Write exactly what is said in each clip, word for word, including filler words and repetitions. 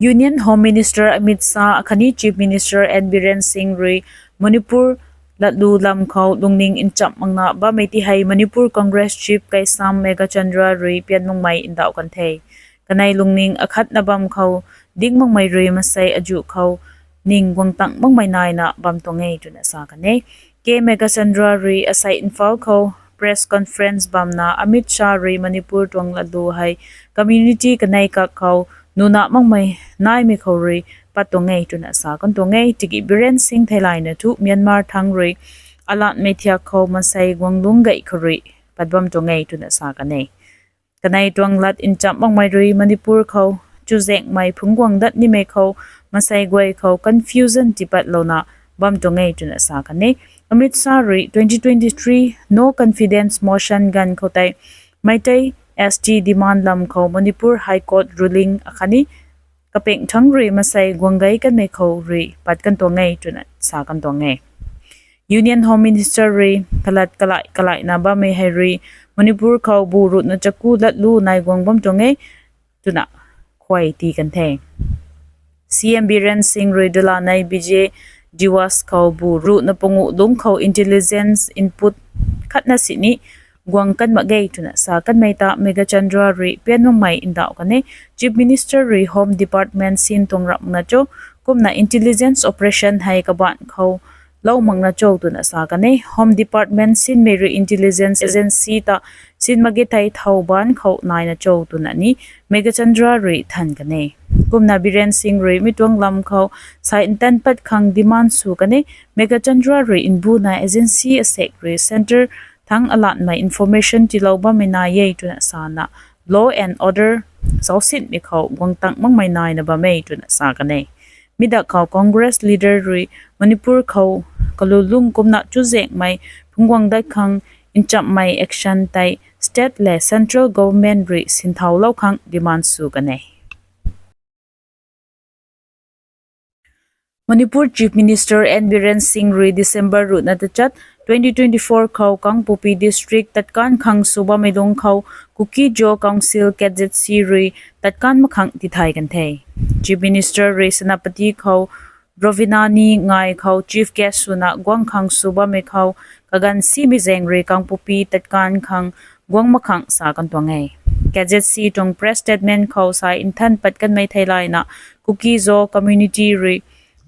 Union Home Minister Amit Shah akhatni Chief Minister N Biren Singh rui Manipur latlu lam khou lungning nchamh makna bammei ti hei Manipur Congress Chief Keisham Meghachandra rui pian makmei ndauh kan the. Kanei lungning akhatna bam khou ding makmei rui masei azuh khou ning guang tang makmei naina bam tuang e twna sa kan e. K Meghachandra rui asei Imphal khou press conference bamna Amit Shah rui Manipur tuang latlu hei community kanei kak khou nuna makmei naimei khou rui pat tuang e twna sa kan tuang e. Tiki Biren Singh theilayna thu Myanmar thangc rui alatmei thiak khou masei guang lungc gay khou rui pat bam tuang e twna sa kan e. Kanei tuang lat nchamh makmei rui Manipur khou chuzaenghmei phungc guang dat nimei khou masei guay khou confusion tipatlouna bam tuang e twna sa kan e. Amit Shah rui twenty twenty-three no confidence motion ganv khou tei Meitei S T demand lam khou Manipur High Court ruling akhatni kapeng thangc rui masei guang gay kanmei khou rui pat kan tuang e twna sa kan tuang e. Union Home Minister rui kalat kalai kalaina bammei hei rui Manipur khou bu ruhna chaku latlu nai guang bam tuang e twna khuay ti kan the. C M Biren Singh rui dalanei Vijay Diwas khou bu ruhna panguh lungc khou intelligence input khatna sini guang kan mak ge twna sa kanmei ta Meghachandra rui pian makmei ndauh kan e. Chief Minister rui Home Department sin tuang ramh makna cho, kumna intelligence operation hei kabaanc khou lou makna cho twna sa kan e. Home Department sinmei rui intelligence agency ta sin mak ge thei thow baanc khou naina cho twna ni Meghachandra rui than kan e. Kumna Biren Singh rui mi tuang lam khou sai ntan pat khang demand sw kan e. Meghachandra rui mbuna agency asek rui centre thangc alatmei information tiilou bammei nai e twna sana law and order zausinmei khou guang tang makmei naina bam e twna sa kan e. Mi dak khou Congress leader rui Manipur khou kalu lungc kumna chuzaenghmei phungc guang dat khang nchamhmei action tei state le central government rui sinthaulou khang demand sw kan e. Manipur Chief Minister N Biren Singh rui December ruhna tachat twenty twenty-four khou Kangpokpi District tatkanv khang sw bammei lungc khou Kuki-Zo Council, K Z C rui tatkanv mak khang tithay kan the. Chief Minister rui Senapati khou Rovinani ngai khou Chief Guest swna guang khang sw bammei khou kaganv simei zaeng rui Kangpokpi tatkanv khang guang mak khang sa kan tuang e. K Z C tuang press statement khou sai nthan pat kanmei theilayna Kuki-Zo community rui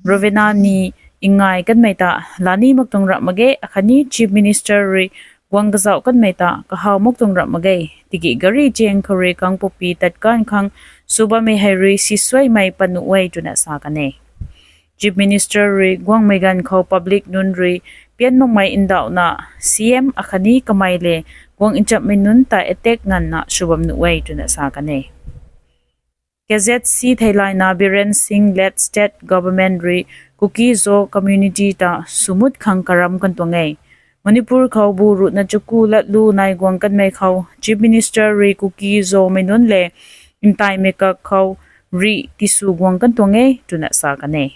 Rovinani ngai kanmei ta lani mak tuang ramh mak ge akhatni Chief Minister rui guang kazauh kanmei ta kahaw mak tuang ramh mak ge. Tiki gari chang khou rui Kangpokpi tatkanv khang sw bammei hei rui sisuaimei pat nuh e twna sa kan e. Chief Minister rui guangmei ganv khou public nunc rui pian makmei ndauhna C M akhatni kamei le guang nchamhmei nunc ta attack nganvna sw bam nuh e twna sa kan e. K Z C theilayna Biren Singh led state government rui Kuki-Zo community ta swmut khang karam kan tuang e. Manipur khou bu ruhna chaku latlu nai guang kanmei khou Chief Minister rui Kuki-Zomei nunc le ntaimei kak khou rih tisw guang kan tuang e twna sa kan e.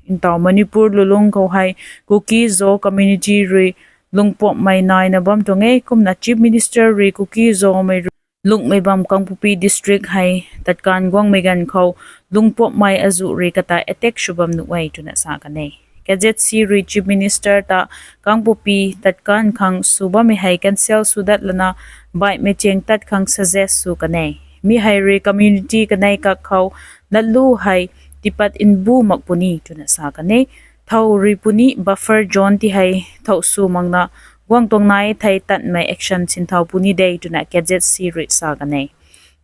Ntaw Manipur lulung khou hei Kuki-Zo community rui lungpuamhmei naina bam tuang e, kumna Chief Minister rui Kuki-Zomei rui lungmei bam Kangpokpi District hei tatkanv guangmei ganv khou lungpuamhmei azuh rui kata attack sw bam nuh e twna sa kan e. K Z C rui Chief Minister ta Kangpokpi tatkanv khang sw bammei hei cancel sw dat lana baihmei chang tat khang suggest sw kan e. Mi hei rui community kanei kak khou latlu hei tipat nbu mak puni twna sa kan e. Thow rui puni buffer zone ti hei thow sw makna guang tuang nai thei tanmei action sinthau puni de twna K Z C rui sa kan e.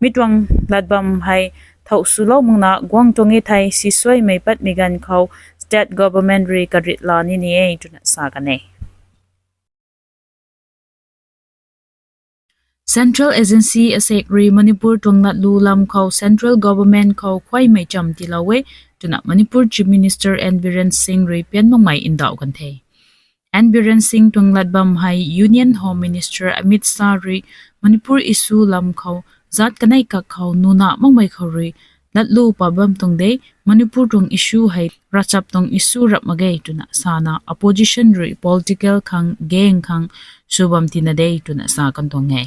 Mi tuang latbam hei thow swlou makna guang tuang e thei sisuaimei patmei ganv khou state government rui karit la ni ni e twna sa kan e. Central Agency asek rui Manipur tuang latlu lam khou Central Government khou khuaymei cham tiilou e twna Manipur Chief Minister N Biren Singh rui pian makmei ndauh kan the. N Biren Singh tuang latbam hei Union Home Minister Amit Shah rui Manipur issue lam khou zat kanei kak khou nuna makmei khou rui latlu pa bam tuang de, Manipur tuang issue hei ravchap tuang issue rap mak ge twna sana opposition rui political khang gang khang sw bam tina de twna sa kan tuang e.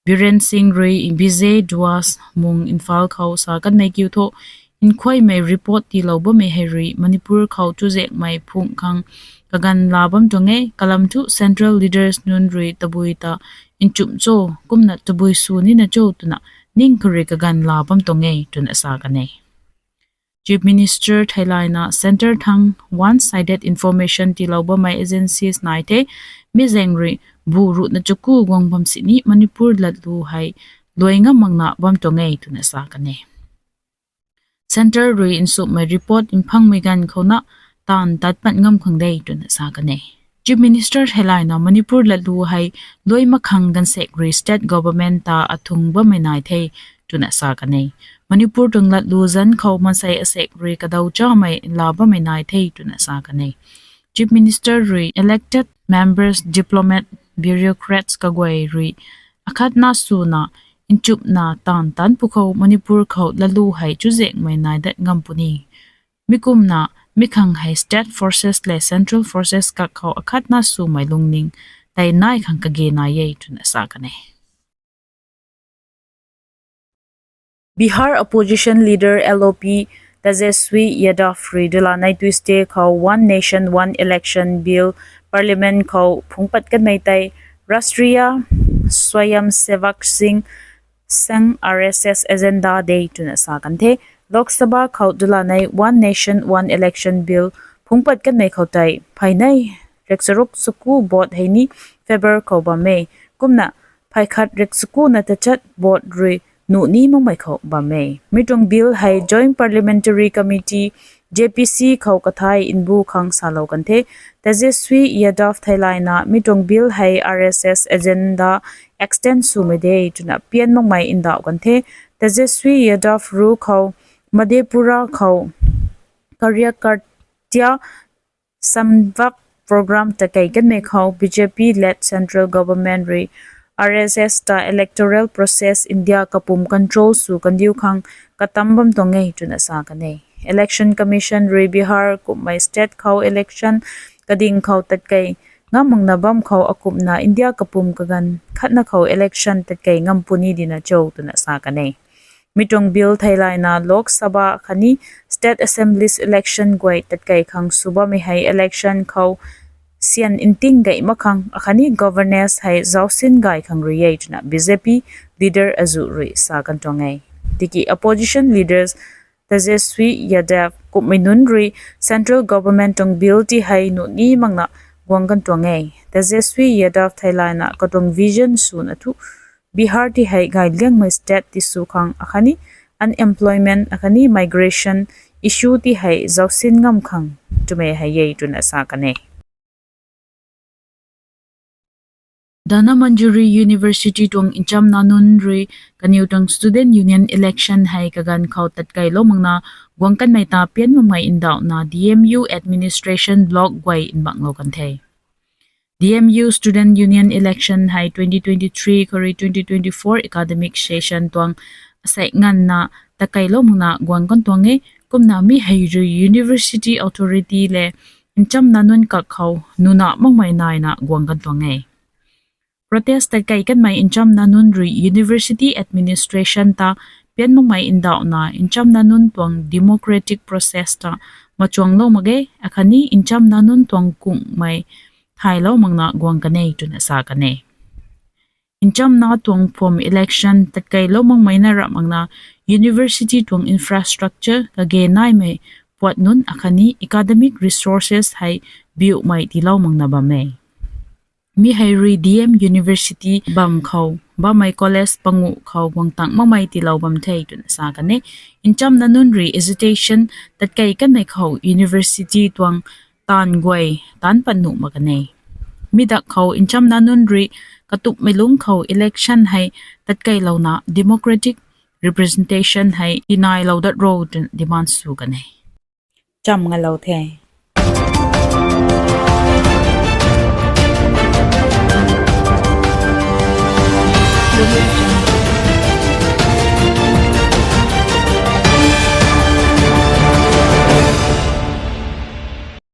Biren Singh rui Vijay Diwas mung Imphal khou sa kanmei kiu thu Nkhuaymei report tiilou bammei hei rui Manipur khou chuzaenghmei phung khang kaganv laa bam tuang e. Kalam thu central leaders nunc rui tabui ta nchumh cho, kumna tabui sw nina cho twna ning kha rui kaganv laa bam tuang e twna sa kan e. Chief Minister theilayna centre thang one-sided information tiilou bammei agencies nai the, mi zaeng rui bu ruhna chaku guang bam sini Manipur latlu hei luai ngam makna bam tuang e twna sa kan e. Centre rui nsumhmei report mphangmei ganv khouna taanv tat pat ngam khang de twna sa kan e. Chief Minister theilayna Manipur latlu hei luai mak khang gaanvsaekc rui state government ta athung bammei nai the twna sa kan e. Manipur tuang latlu zanc khou maansei asaekc rui kadaw chamei laa bammei nai the twna sa kan e. Chief Minister rui elected members, diplomat, bureaucrats kaguay rui akhatna swna nchumhna taanv tan pwkhou Manipur khou latlu hei chuzaenghmei nai dat ngam puni. Mi kumna mi khang hei state forces le central forces kak khou akhatna swmei lungning tei nai khang kage nai e twna sa kan e. Bihar opposition leader L O P Tejaswi Yadav rui dalanei Tuesday khou One Nation, One Election Bill Parliament khou phungc pat kanmei tei Rashtriya Swayamsevak Sangh, R S S agenda de twna sa kan the. Lok Sabha khou dalanei One Nation, One Election Bill phungc pat kanmei khou tei phaynei rikcharuk chaku vote hei ni favour khou bam e. Kumna phaykhat rikchakuna tachat vote rui nuh ni makmei khou bam e. Mi tuang bill hei Joint Parliamentary Committee, J P C khou kathai nbu khang salou kan the. Tejaswi Yadav theilayna mi tuang bill hei R S S agenda extend swmei de twna pian makmei ndauh kan the. Tejaswi Yadav rui khou Madhepura khou Karyakarta Samvad program takei kanmei khou B J P led central government rui R S S ta electoral process India kapwm control sw kandiu khang katam bam tuang e twna sa kan e. Election Commission rui Bihar kumhmei state khou election kading khou tatkei ngam makna bam khou akumhna India kapwm kaganv khatna khou election tatkei ngam puni dina cho twna sa kan e. Mi tuang bill theilayna Lok Sabha khatni state assemblies election guay tatkei khang sw bammei hei election khou syan nting gay mak khang akhatni governance hei zaucsin gay khang rui e twna B J P leader azuh rui sa kan tuang e. Tiki opposition leaders Tejaswi Yadav kumhmei nunc rui central government tuang bill ti hei nuh ni makna guang kan tuang e. Tejaswi Yadav theilayna katuang vision swna thu Bihar ti hei gay liangmei state ti sw khang akhatni unemployment akhatni migration issue ti hei zaucsin ngam khang twmei hei e twna sa kan e. Dhanamanjuri University tuang nchamna nunc rui kaniw tuang student union election hei kaganv khou tatkeilou makna guang kanmei ta pian makmei ndauhna D M U administration block guay nbanglou kan the. D M U student union election hei twenty twenty-three khou rui twenty twenty-four academic session tuang asei nganvna tatkeilou makna guang kan tuang e. Kumna mi hei rui university authority le nchamna nunc kak khou nuna makmei naina guang kan tuang e. Protest tatkei kanmei nchamna nunc rui university administration ta pian makmei ndauhna nchamna nunc tuang democratic process ta machuanglou mak ge, akhatni nchamna nunc tuang kungmei thaylou makna guang kan e twna sa kan e. Nchamna tuang phwam election tatkeilou makmei na rap makna university tuang infrastructure kage naimei puat nunc akhatni academic resources hei biumei tiilou makna bam e. Mi hei rui D M University bam khou bammei college panguh khou guang tang makmei tiilou bam the twna sa kan e. Nchamna nunc rui agitation tatkei kanmei khou university tuang taanv guay taanc pat nuh mak kan e. Mi dak khou nchamna nunc rui katupmei lungc khou election hei tatkeilouna democratic representation hei tinailou dat ro twna demand sw kan e. Cham ngalou the.